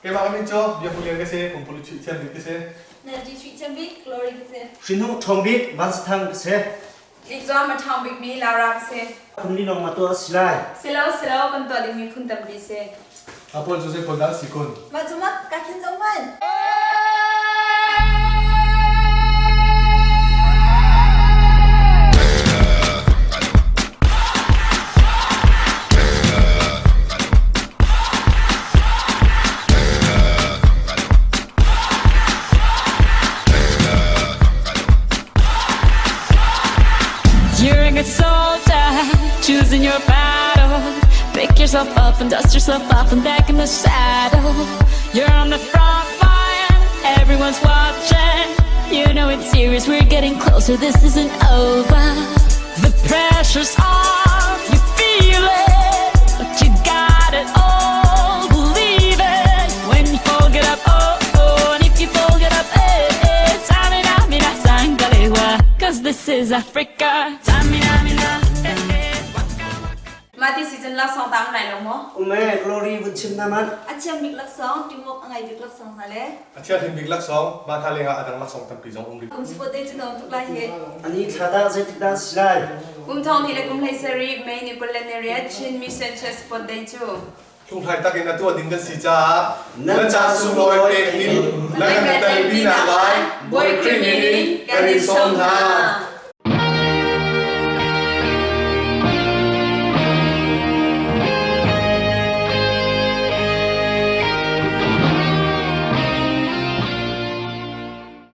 Keimah ka min cu Biak Lian ka si, Pumpuluk chuih thiam bik ka si. Nancy chuih thiam bik Glory ka si. Hrinung ṭhawng bik Vansathang ka si. Tlikzuam a ṭhawng bikmi Laura ka si. Phun li lawng ma tuah a si lai. Silo silo kan tuah dingmi phun tampi si. A pawl cu zei pawl dah an si kun? Mah cu mak ka khin zong hman. You're a good soldier, choosing your battle. Pick yourself up and dust yourself off and back in the saddle. You're on the front line, everyone's watching. You know it's serious, we're getting closer, this isn't over. The pressure's on, you feel it, but you got it all. Believe it when you fall, get up, oh, oh, and if you fall, get up, eh, eh. Tamina, mina, sangalewa, 'cause this is Africa. Tamina, mina, eh, eh, waka, waka. Mah ti si cun laksawng ta um lai lo maw? Um ee, Glory vun chim na man. A thiam bik laksawng, teamwork a ngei bik laksawng hna le. A thianghlim bik laksawng, mah hna lengah a dang laksawng tampi zong um rih. Kum sport day cu nuam tuk lai hi. Ani thla dah zeitik dah si lai? Kum thong hnih le kum 17 May ni 28 Chin Mission Church Sport Day cu Hlunghlai takin a tuah ding kan si caah nan ca sunglawi pek in na kan telpi nak lai Bawi Khrih min in kan in sawm hna.